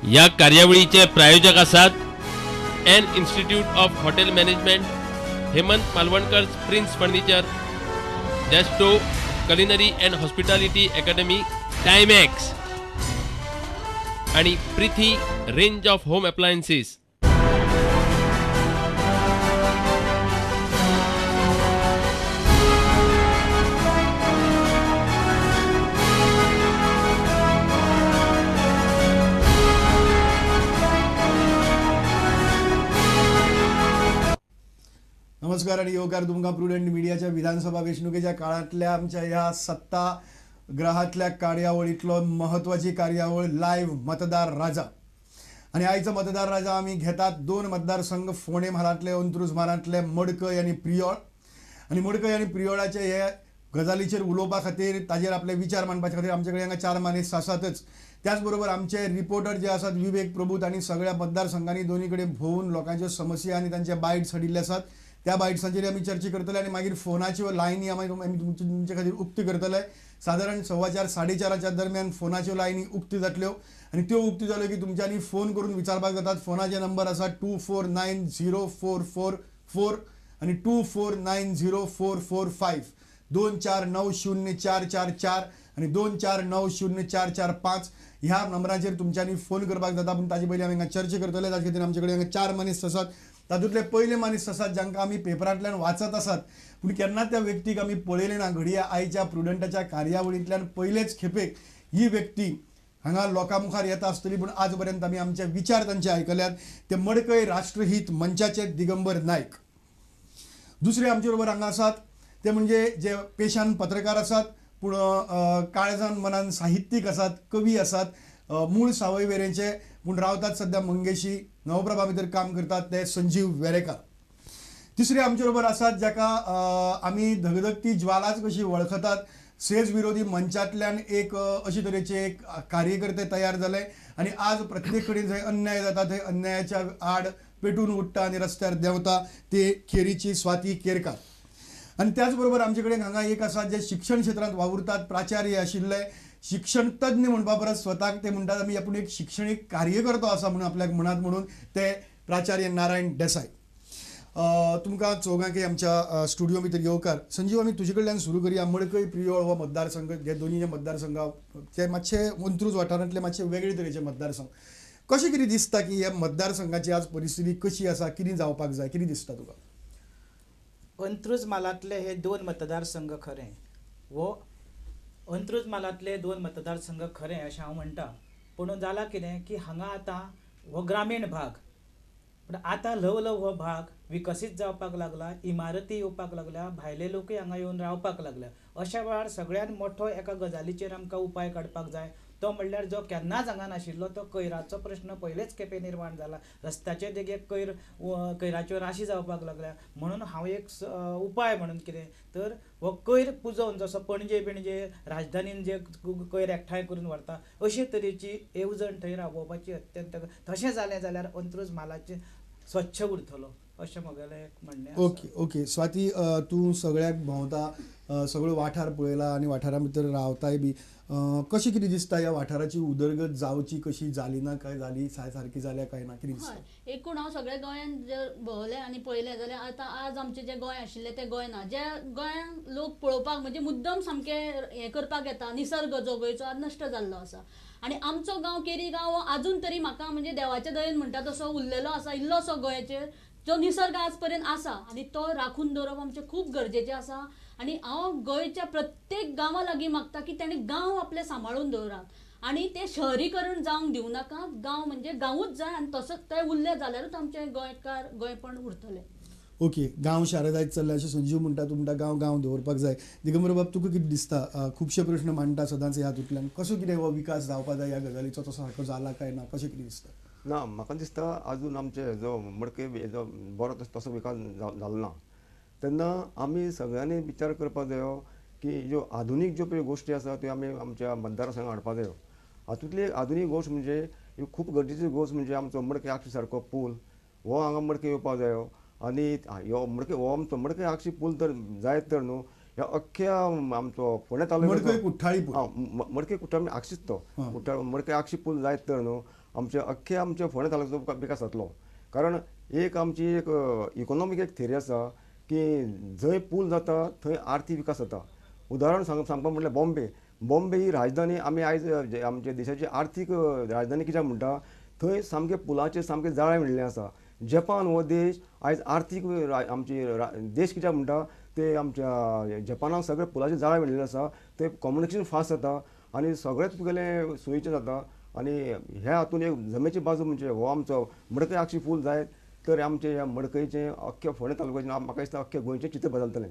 ह्या कार्यावळीचे प्रायोजक आसात N institute of hotel management, Hemant Malvankar prince furniture, Desto culinary and hospitality academy, Timex आणि Preethi range of home appliances. नमस्कार आणि योगार तुमकां प्रुडंट मिडियाच्या विधानसभा वेंचणुकेच्या काळांतल्या आमच्या ह्या सत्ताग्रहातल्या कार्यावळींतलो महत्वाची कार्यावळ लायव्ह मतदार राजा. आणि आयचो मतदार राजा आमी घेतात दोन मतदारसंघ, फोंडें म्हालांतले, अंत्रुज म्हालांतले मडकय आनी प्रियोळ. आनी मडकय आनी प्रियोळाचे हे गजालीचेर उलोवपा खातीर, ताजेर आपले विचार मांडपाचे खातीर आमचे कडेन हांगा चार मानेस्त आसातच. त्याच बरोबर आमचे रिपोर्टर जे आसात विवेक प्रभू, तांणी सगळ्या मतदारसंघांनी दोन्ही कडेन भोंवून लोकांच्यो समस्या आनी तांचे बायट्स हाडिल्ले आसात. त्या बायट्सांचेर आमी चर्चा करतले आनी मागीर फोनाच्यो लायनी आमी तुमचे खातीर उक्ती करतले. सादारण 4:15 4:30 दरम्यान फोनाच्यो लायनी उक्ती जातल्यो आनी त्यो उक्ती जाल्यो की तुमच्यांनी फोन करून विचारपाक जातात. फोनाचे नंबर आसा 2490444 आनी 2490445, 2490444 आनी 2490445 ह्या नंबराचेर तुमच्यांनी फोन करपाक जाता. पूण ताजे पयलीं आमी हांगा चर्चा करतले. ताजे खातीर आमचे कडेन हांगा चार मनीस आसात. तातूंतले पयले मनीस आसात जांकां आमी पेपरांतल्यान वाचत आसात, पूण केन्ना त्या व्यक्तीक आमी पळयलें ना. घडये आयच्या प्रुडंटाच्या कार्यावळींतल्यान पयलेच खेपेक ही व्यक्ती हांगा लोकां मुखार येता आसतली, पूण आज पर्यंत आमी आमचे विचार तांचे आयकल्यात. ते मडकय राष्ट्रहीत मंचाचे दिगंबर नायक. दुसरे आमचे बरोबर हांगा आसात ते म्हणजे जे पेशान पत्रकार आसात, पूण काळजान मनान साहित्यीक आसात, कवी आसात, मूळ सावयवेरेंचे, पूण रावतात सध्या मंगेशी, नवप्रभा भितर काम करतात ते संजीव वेरेकार. तिसरे आमचे बरोबर आसात जाका आमी धगधगती ज्वालाच कशी वळखतात, सेज विरोधी मंचांतल्यान एक अशे तरेचे एक कार्यकर्ते तयार जाले आनी आज प्रत्येक कडेन जंय अन्याय जाता थंय अन्यायाच्या आड पेटून उठ्ठा आनी रस्त्यार देंवता ते केरीची स्वाती केरकार. आनी त्याच बरोबर आमचे कडेन हांगा एक आसा जे शिक्षण क्षेत्रांत वावुरतात, प्राचार्य आशिल्ले, शिक्षण तज्ञ म्हणपा परस स्वताक ते म्हणटात आमी आपूण एक शिक्षणीक कार्यकर्तो आसा म्हणून आपल्याक म्हणात, म्हणून ते प्राचार्य नारायण देसाय. तुमकां चौगांकय आमच्या स्टुडियो भितर येवकार. संजीव, आमी तुजे कडल्यान सुरू करया. मडकय प्रियोळ हो मतदारसंघ, हे दोनूय जे मतदारसंघ ते मातशे अंत्रुज वाठारांतले मातशे वेगळे तरेचे मतदारसंघ. कशें कितें दिसता की ह्या मतदारसंघाची आज परिस्थिती कशी आसा, कितें जावपाक जाय, कितें दिसता तुका? अंत्रुज म्हालांतले हे दोन मतदारसंघ खरें, हो अंत्रुज म्हालांतले दोन मतदारसंघ खरें अशें हांव म्हणटा. पूण जालां कितें की हांगा आतां हो ग्रामीण भाग, पूण आतां ल्हव ल्हव हो भाग विकसीत जावपाक लागला, इमारती येवपाक लागल्या, भायले लोकूय हांगा येवन रावपाक लागल्या. अशा वेळार सगळ्यांत मोठो एका गजालीचेर आमकां उपाय काडपाक जाय, तो म्हणल्यार जो केन्नाच हांगा नाशिल्लो तो कोयराचो प्रश्न पयलेच खेपे निर्माण जाला. रस्त्याचे देगेक कोयर, कोयराच्यो राशी जावपाक लागल्या. म्हणून हांव एक उपाय म्हणून कितें तर हो कोयर पुजोवन, जसो पणजे बिणजे राजधानीन जे कोयर एकठांय करून व्हरता अशे तरेची येवजण थंय राबोवपाची अत्यंत, तशें जालें जाल्यार अंत्रुज म्हालाचें स्वच्छ उरतलो अशें म्हगेलें एक म्हणणें. ओके ओके स्वाती, तूं सगळ्याक भोंवता, सगळो वाठार पळयला आनी वाठारा भितर रावताय बी, कशें कितें दिसता ह्या वाठाराची उदरगत जावची कशी जाली ना, काय जाली सारकी जाल्या काय ना, कितें दिसता? एकूण हांव सगळ्या गोंयांत जर भोंवलें आनी पळयलें जाल्यार आतां आज आमचें जें गोंय आशिल्लें तें गोंय ना. ज्या गोंयांत लोक पळोवपाक म्हणजे मुद्दम सामकें हें करपाक येता, निसर्ग जो गोंयचो आज नश्ट जाल्लो आसा. आनी आमचो गांव केरी गांव हो आजून तरी म्हाका म्हणजे देवाच्या दयेन म्हणटा तसो उरलेलो आसा, इल्लोसो गोंयाचेर जो निसर्ग आज पर्यंत आसा आनी तो राखून दवरप आमचें खूब गरजेचें आसा. आनी हांव गोंयच्या प्रत्येक गांवा लागीं मागता की ताणें गांव आपले सांबाळून दवरात आनी ते शहरीकरण जावंक दिवं नाका. गांव म्हणजे गांवूच जाय आनी तसोच ते उरले जाल्यारूच आमचें गोंयकार गोंयपण उरतलें. ओके, गांव शारां जायत चल्ला अशें संजीव म्हणटा, तूं म्हणटा गांव गांव दवरपाक जाय. दिगंबर बाब, तुका कितें दिसता? खुबशे प्रश्न मांडटा सदांच ह्या हातूंतल्यान, कसो कितें हो विकास जावपाक जाय ह्या गजालीचो, तसो सारको जाला काय ना, कशें कितें दिसता? ना, म्हाका दिसता आजून आमचे जो मडकय हेजो बरो तसो विकास जालो ना. तेन्ना आमी सगळ्यांनी विचार करपाक जायो की ज्यो आधुनीक ज्यो पळय गोश्टी आसा त्यो आमी आमच्या मतदारसंघात हाडपाक जायो. हातूंतली एक आधुनीक गोश्ट म्हणजे खूब गरजेची गोश्ट म्हणजे आमचो मडकय आक्षी सारको पूल हो हांगा मडकय येवपाक जायो. आनी ह्यो मडकय हो आमचो मडकय आक्षी पूल तर जायत तर न्हू ह्या अख्ख्या आमचो फोंडें तालुक्याचो मडकय कुठ्ठाळी पूल, मडकय कुठ्ठाळी आक्षीच तो कुठ्ठाळी मडकय आक्षी पूल जायत तर न्हू आमच्या अख्खे आमच्या फोंडें तालुक्याचो विकास जातलो. कारण एक आमची एक इकोनॉमीक एक थेरी आसा की जंय पूल जाता थंय आर्थीक विकास जाता. उदाहरण सांगपाक म्हटल्यार बॉम्बे, बॉम्बे ही राजधानी आमी आयज आमच्या देशाची आर्थीक राजधानी कित्याक म्हणटा, थंय सामकें पुलाचें सामकें जाळें विणिल्लें आसा. जपान हो देश आयज आर्थीक आमची देश कित्याक म्हणटा, ते आमच्या जपानाक सगळें पुलाचें जाळें विणिल्लें आसा, ते कम्युनिकेशन फास्ट जाता आनी सगळें तुगेलें सोयीचें जाता. आनी ह्या हातून एक जमेची बाजू म्हणजे हो आमचो मडकय आक्षी पूल जायत तर आमचे ह्या मडकयचें अख्ख्या फोंडें तालुक्याचें म्हाका दिसता अख्ख्या गोंयचें चित्र बदलतलें.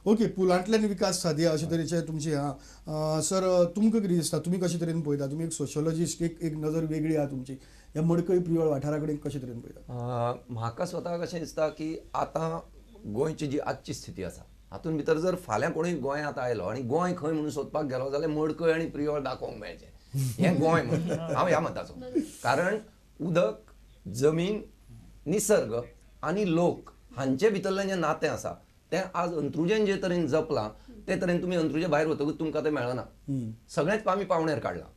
ओके, पुलांतल्यान विकास सादया अशे तरेचे तुमचे हा. सर तुमकां कितें दिसता, तुमी कशे तरेन पळयता, तुमी एक सोशोलॉजिस्ट, एक एक नजर वेगळी आहा तुमची, ह्या मडकय प्रियोळ वाठारा कडेन कशे तरेन पळयता? म्हाका स्वता कशें दिसता की आतां गोंयची जी आजची स्थिती आसा हातूंत भितर जर फाल्यां कोणूय गोंयांत आयलो आनी गोंय खंय म्हणून सोदपाक गेलो जाल्यार मडकय आनी प्रियोळ दाखोवंक मेळचें हें गोंय म्हणून हांव ह्या मताचो. कारण उदक, जमीन, निसर्ग आनी लोक हांचे भितरलें जें नातें आसा तें आज अंत्रुजेन जे तरेन जपलां ते तरेन तुमी अंत्रुजे भायर वतकूच तुमकां तें मेळना. सगळेंच आमी पावणेर काडलां.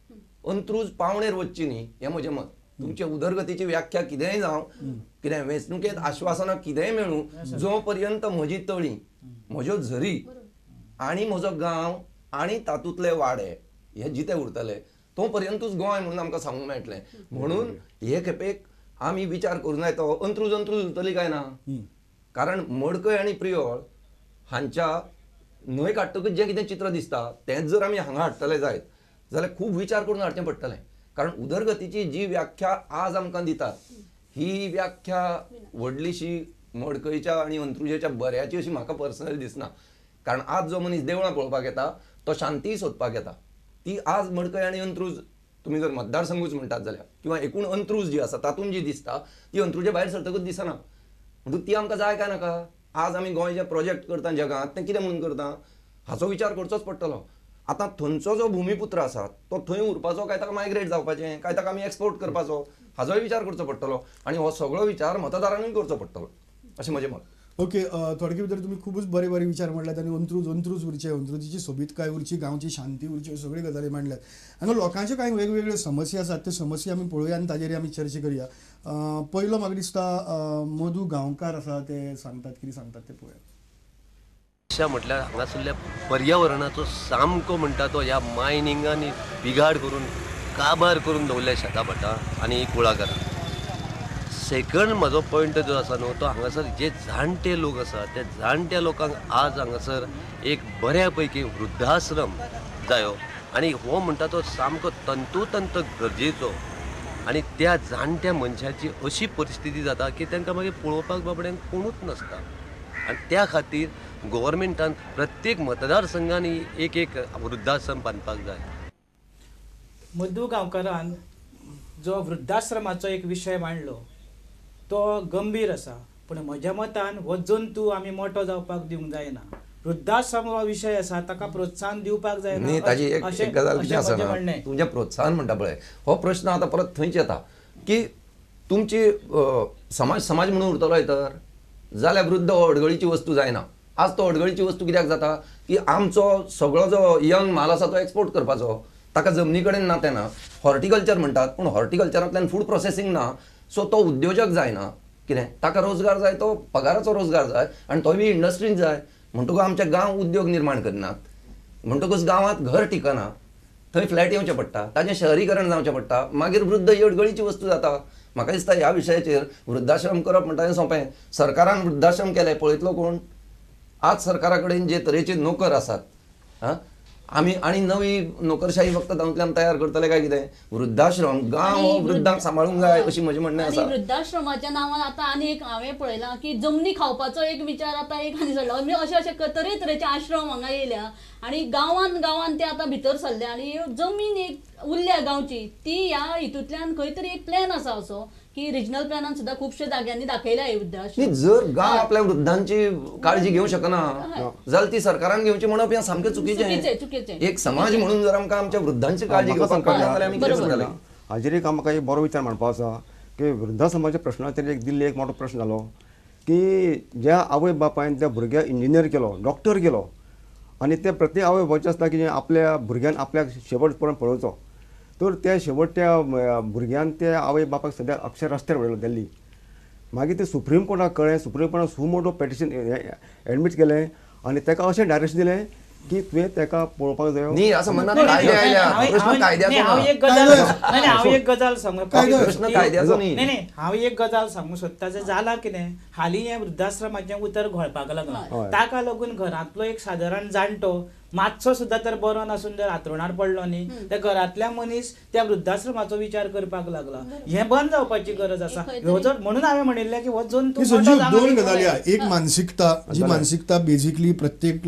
अंत्रुज पावणेर वचची न्ही हें म्हजें मत. तुमचे उदरगतीची व्याख्या कितेंय जावं, कितें वेंचणुकेंत आश्वासनां कितेंय मेळूं, जो पर्यंत म्हजी तळी, म्हज्यो झरी आनी म्हजो गांव आनी तातूंतले वाडे हे जिते उरतले तो पर्यंतूच गोंय म्हणून आमकां सांगूंक मेळटलें. म्हणून हे खेपेक आमी विचार करूं जाय तो अंत्रुज अंत्रुज उरतली काय ना. कारण मडकय आनी प्रियोळ हांच्या न्हंय काडटकूच जें कितें चित्र दिसता तेंच जर आमी हांगा हाडटले जायत जाल्यार खूब विचार करून हाडचें पडटलें. कारण उदरगतीची जी व्याख्या आज आमकां दितात ही व्याख्या व्हडलीशी मडकयच्या आनी अंत्रुजेच्या बऱ्याची अशी म्हाका पर्सनली दिसना. कारण आज जो मनीस देवळां पळोवपाक येता तो शांतीय सोदपाक येता. ती आज मडकय आनी अंत्रुज तुमी जर मतदारसंघूच म्हणटात जाल्यार किंवा एकूण अंत्रुज जी आसा तातूंत जी दिसता ती अंत्रुजे भायर सरतकूच दिसना. म्हणटकूच ती आमकां जाय काय नाका? आज आमी गोंय जें प्रोजेक्ट करता जगांत तें कितें म्हणून करता हाचो विचार करचोच पडटलो. आतां थंयचो जो भुमिपुत्र आसा तो थंय उरपाचो काय ताका मायग्रेट जावपाचें काय ताका आमी एक्सपोर्ट करपाचो हाचोय विचार करचो पडटलो. आनी हो सगळो विचार मतदारांनी करचो पडटलो अशें म्हजें मत. ओके, थोडके भितर तुमी खुबूच बरे बरे विचार मांडल्यात आनी अंत्रुज अंत्रुज उरचें, अंत्रुजीची सोबीतकाय उरची, गांवची शांती उरची, ह्यो सगळ्यो गजाली मांडल्यात. हांगा लोकांच्यो कांय वेगवेगळ्यो समस्या आसात, त्यो समस्या आमी पळोवया आनी ताजेर आमी चर्चा करया. पयलो म्हाका दिसता मधू गांवकार आसा, ते सांगतात कितें सांगतात ते पळोवया. समस्या म्हटल्यार हांगासरल्या पर्यावरणाचो सामको म्हणटा तो ह्या मायनिंगांनी बिगाड करून काबार करून दवरल्या शेतां भाटां आनी कुळागरां. सेकंड म्हजो पॉयंट जो आसा न्हू तो हांगासर जे जाणटे लोक आसा त्या जाणट्या लोकांक आज हांगासर एक बऱ्या पैकी वृद्धाश्रम जायो आनी हो म्हणटा तो सामको तंतोतंत गरजेचो. आनी त्या जाणट्या मनशाची अशी परिस्थिती जाता की तांकां मागीर पळोवपाक बाबड्यांक कोणूच नासता. आनी त्या खातीर गव्हर्मेंटान प्रत्येक मतदारसंघांनी एक एक वृद्धाश्रम बांदपाक जाय. मधू गांवकारान जो वृद्धाश्रमाचो एक विशय मांडलो तो गंभीर आसा, पूण म्हज्या मतान हो जंतू आमी मोटो जावपाक दिवंक जायना. वृद्धाश्रम हो विशय आसा ताका प्रोत्साहन दिवपाक जायना. न्ही, ताजी एक गजाल कितें आसा ना, तुमचें प्रोत्साहन म्हणटा पळय हो प्रश्न आतां परत थंयच येता की तुमची समाज समाज म्हणून उरतलोय तर जाल्यार वृद्ध हो अडगळीची वस्तू जायना. आज तो अडगळीची वस्तू कित्याक जाता की आमचो सगळो जो यंग माल आसा तो एक्सपोर्ट करपाचो, ताका जमनी कडेन नातें ना. हॉर्टिकल्चर म्हणटात पूण हॉर्टिकल्चरांतल्यान फूड प्रोसेसींग ना, सो तो उद्योजक जायना. कितें ताका रोजगार जाय, तो पगाराचो रोजगार जाय आनी तोय बी इंडस्ट्रीन जाय. म्हणटकूच आमच्या गांव उद्योग निर्माण करनात, म्हणटकूच गांवांत घर टिकना, थंय फ्लॅट येवचें पडटा, ताजें शहरीकरण जावचें पडटा, मागीर वृद्ध ही अडगळीची वस्तू जाता. म्हाका दिसता ह्या विशयाचेर वृद्धाश्रम करप म्हणटा तें सोंपें. सरकारान वृद्धाश्रम केलें पळयतलो कोण? आज सरकारा कडेन जे तरेचे नोकर आसात आं आमी आनी नवी नोकरशाही फक्त तातूंतल्यान तयार करतले काय कितें? वृद्धाश्रम गांव हो वृद्धांक सांबाळूंक जाय अशी म्हजें म्हणणें आसा. वृद्धाश्रमाच्या नांवान आतां आनी एक हांवें पळयलां की जमनी खावपाचो एक विचार आतां एक आनी चडला. म्हणजे अशे अशे तरेतरेचे आश्रम हांगा येयल्या आनी गांवान गांवान ते आतां भितर सरले आनी जमीन एक उरल्या गांवची ती ह्या हितूंतल्यान खंय तरी एक प्लॅन आसा असो की रिजनल प्लॅनान सुद्दां खुबशे जाग्यांनी दाखयल्या हे वृद्धाश्रम. जर गांव आपल्या वृद्धांची काळजी घेवंक शकना जाल्यार ती सरकारान घेवची म्हणप हें सामकें चुकीचें. चुकीचें. एक समाज म्हणून जर आमकां आमच्या वृद्धांची काळजी घेवपाक कळना जाल्यार आमी कितें करतले? हाजेर एक म्हाका एक बरो विचार मांडपा आसा की वृद्धाश्रमाच्या प्रश्नाचेर एक दिल्ली एक मोठो प्रश्न जालो की ज्या आवय बापायन त्या भुरग्याक इंजिनियर केलो, डॉक्टर केलो आनी ते प्रत्येक आवय बापायचें आसता की आपल्या भुरग्यान आपल्याक शेवट पर्यंत पळोवचो. तर त्या शेवटच्या भुरग्यान ते आवय बापाक सद्या अक्षर रस्त्यार उडयलो दिल्ली. मागीर ते सुप्रीम कोर्टाक कळ्ळें, सुप्रीम कोर्टान सुमोटो पेटिशन एडमीट केलें आनी ताका अशें डायरेक्शन दिलें की तुवें ताका पळोवपाक जायो. न्ही असो मनात कायदे आयल्या, प्रश्न कायद्याचो. हांव एक गजाल, हांव एक गजाल सांगू, प्रश्न कायद्याचो न्ही. न्ही हांव एक गजाल सांगू सोदता, जें जालां कितें हालीं हें वृद्धाश्रमाचें उतर घोळपाक लागलां, ताका लागून घरांतलो एक सादारण जाणटो मातसो सुद्दां तर बरो नासून जर हातरुणार पडलो न्ही त्या घरांतल्या मनीस त्या वृद्धाश्रमाचो विचार करपाक लागला. हें बंद जावपाची गरज आसा. ह्यो जर म्हणून हांवें म्हणिल्लें की हो जंतू. दोन गजाली आहा, एक मानसिकता, जी मानसिकता बेजिकली प्रत्येक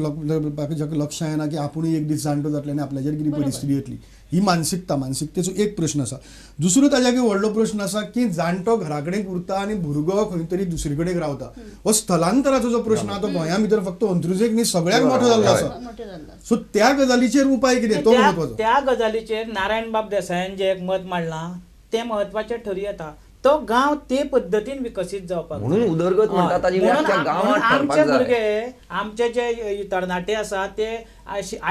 लक्षां येना की आपूण एक दीस जाणटो जातले आनी आपल्याचेर कितें परिस्थिती येतली, ही मानसिकता, मानसिकतेचो एक प्रश्न आसा. दुसरो ताज्या व्हडलो प्रश्न आसा की जाणटो घरा कडेन उरता आनी भुरगो खंय तरी दुसरे कडेन रावता. हो स्थलांतराचो जो प्रश्न आहा तो गोंया भितर फक्त अंत्रुजेक न्ही सगळ्याक मोठो जाल्लो आसा. सो त्या गजालीचेर उपाय कितें तो म्हत्वाचो. त्या गजालीचेर नारायण बाब देसायान जें एक मत मांडलां तें म्हत्वाचें ठरू येता. तो गांव ते पद्दतीन विकसीत जावपाक म्हणून उदरगत म्हणटा ताजी व्याख्या गांवांत आमचे भुरगे, आमचे जे तरणाटे आसा ते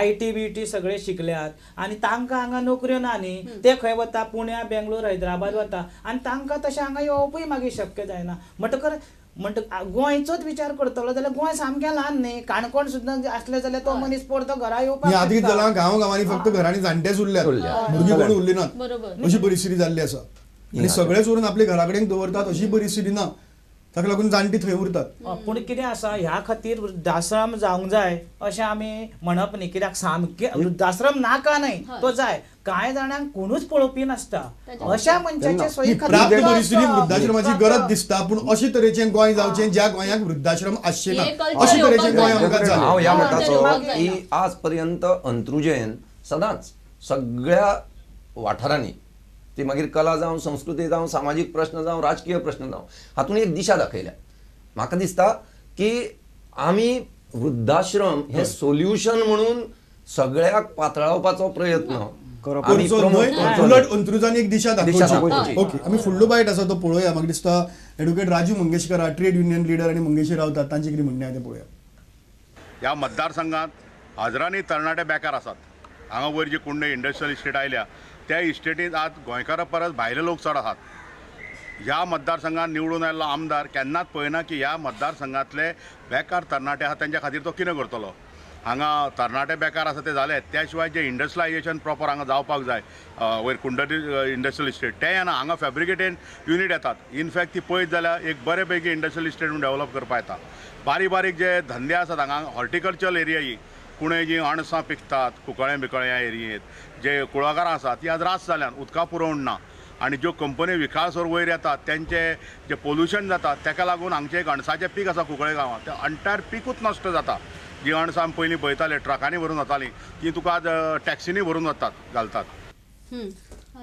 IT BT सगळे शिकल्यात आनी तांकां हांगा नोकऱ्यो ना न्ही, ते खंय वता पुण्या, बेंगलोर, हैदराबाद वता आनी तांकां तशें हांगा येवपूय मागीर शक्य जायना. म्हणटकर गोंयचोच विचार करतलो जाल्यार गोंय सामकें ल्हान न्ही, काणकोण सुद्दां आसलें जाल्यार तो मनीस परतो घरा येवपाक. आतां कितें जालां, गांव गांवांनी फक्त घरांनी जाणटेच उरल्यात, भुरगीं कोण उरली नात, अशी परिस्थिती जाल्ली आसा. आनी सगळेच उरून आपल्या घरा कडेन दवरतात अशी परिस्थिती ना, ताका लागून जाणटी थंय उरतात. पूण कितें आसा, ह्या खातीर वृद्धाश्रम जावंक जाय अशें आमी म्हणप न्ही, कित्याक सामकें वृद्धाश्रम नाका न्हय, तो जाय. कांय जाणांक कोणूच पळोवपी नासता, अशा मनशाचे सोयी प्राप्त परिस्थिती वृद्धाश्रमाची गरज दिसता. पूण अशे तरेचें गोंय जावचें ज्या गोंयाक वृद्धाश्रम आसचें ना, अशे तरेचें गोंय आमकां जालें. हांव ह्या मताचो की आज पर्यंत अंत्रुजेन सदांच सगळ्या वाठारांनी, ती मागीर कला जावं, संस्कृती जावं, सामाजीक प्रश्न जावं, राजकीय प्रश्न जावं, हातून एक दिशा दाखयल्या. म्हाका दिसता की आमी वृद्धाश्रम हे सोल्युशन म्हणून सगळ्याक पातळावपाचो प्रयत्न उलट अंत्रुजान एक दिशा दाखोवची. ओके, आमी फुडलो बायट आसा तो पळोवया. म्हाका दिसता advocate Raju Mangeshkar, trade union leader आनी मंगेशी रावतात, तांचें कितें म्हणणें आसा तें पळोवया. ह्या मतदारसंघात हजारांनी तरणाटे बेकार आसात. हांगा वयर जी कुंडय इंडस्ट्रियल इस्टेट आयल्या त्या इस्टेटींत आज गोंयकारां परस भायले लोक चड आसात. ह्या मतदारसंघात निवडून आयिल्लो आमदार केन्नाच पळयना की ह्या मतदारसंघांतले बेकार तरणाटे आसा तेंच्या खातीर तो कितें करतलो. हांगा तरणाटे बेकार आसा ते जाले, त्या शिवाय जे इंडस्ट्रियलायजेशन प्रॉपर हांगा जावपाक जाय वयर कुंडली इंडस्ट्रियल इस्टेट तें येना. हांगा फॅब्रिकेटेड युनीट येतात. इनफॅक्ट ती पळयत जाल्यार एक बरे पैकी इंडस्ट्रियल इस्टेट म्हणून डेव्हलप करपाक येता. बारीक बारीक जे धंदे आसात हांगा, हॉर्टिकल्चर एरिया ही कुणे जी अणसां पिकतात कुकळ्यां बिकळ्यां ह्या एरियेंत जे कुळागरां आसात ती आज रास जाल्यान, उदका पुरवण ना आनी ज्यो कंपनी विकासवर वयर येतात तेंचे जे पोल्युशन जाता तेका लागून हांगचें एक अणसाचें पीक आसा कुंकळे गांवांत, तें एंटायर पिकूच नश्ट जाता. जी अणसां आमी पयलीं पळयताले ट्रकांनी भरून वतालीं ती तुका आज टॅक्सींनी भरून वतात घालतात.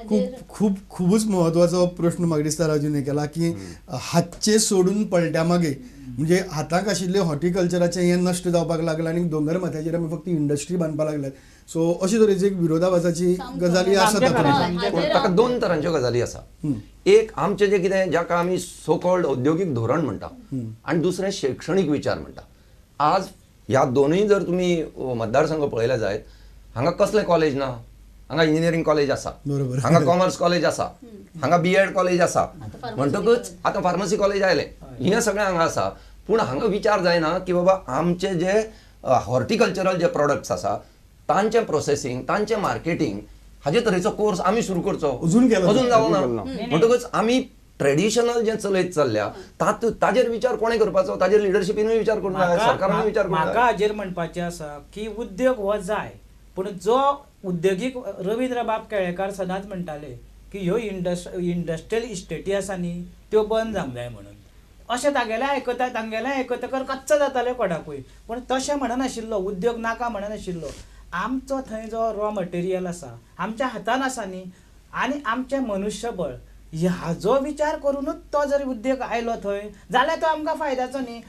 खूब खूब खूबच म्हत्वाचो प्रश्न म्हाका दिसता राजून हें केला की हातचे सोडून पलट्या मागे, म्हणजे हाताक आशिल्ले हॉर्टिकल्चराचें हें नश्ट जावपाक लागलां आनी दोंगर माथ्याचेर आमी फक्त इंडस्ट्री बांदपाक लागल्यात. सो अशे तरेची एक विरोधाभासाची गजाली आसा. ताका दोन तरांच्यो गजाली आसा. एक आमचें जें कितें जाका आमी सो कॉल्ड औद्योगीक धोरण म्हणटा आनी दुसरें शैक्षणीक विचार म्हणटा. आज ह्या दोनूय जर तुमी मतदारसंघ पळयले जायत, हांगा कसलें कॉलेज ना, हांगा इंजिनियरींग कॉलेज आसा, हांगा कॉमर्स कॉलेज आसा, हांगा बीएड कॉलेज आसा, म्हणटकच आतां फार्मसी कॉलेज आयलें, हें सगळें हांगा आसा. पूण हांगा विचार जायना की बाबा आमचे जे हॉर्टिकल्चरल जे प्रोडक्ट्स आसा तांचें प्रोसेसींग, तांचें मार्केटींग हाजे तरेचो कोर्स आमी सुरू करचो, अजून जावंक ना. म्हणटकच आमी ट्रेडिशनल जे चलयत चल्ल्या ताजेर विचार कोणें करपाचो, ताजेर लिडरशिपीनूय विचार करूंक जाय, सरकारानूय विचार करूंक जाय. म्हाका हाजेर म्हणपाचें आसा की उद्योग हो जाय, पूण जो उद्योगीक रवींद्रबाब केळेकार सदांच म्हणटाले की ह्यो इंडस्ट्रियल इस्टेटी आसा न्ही त्यो बंद जावंक जाय म्हणून, अशें तागेलें आयकता, तांगेलें आयकतकर कच्च जातालें कोणाकूय. पूण तशें म्हणनाशिल्लो, उद्योग नाका म्हणनाशिल्लो. आमचो थंय जो रॉ मटेरियल आसा आमच्या हातान आसा न्ही आनी आमचें मनुष्यबळ हाजो विचार करूनूच तो जर उद्योग आयलो थंय जाल्यार तो आमकां फायद्याचो न्ही.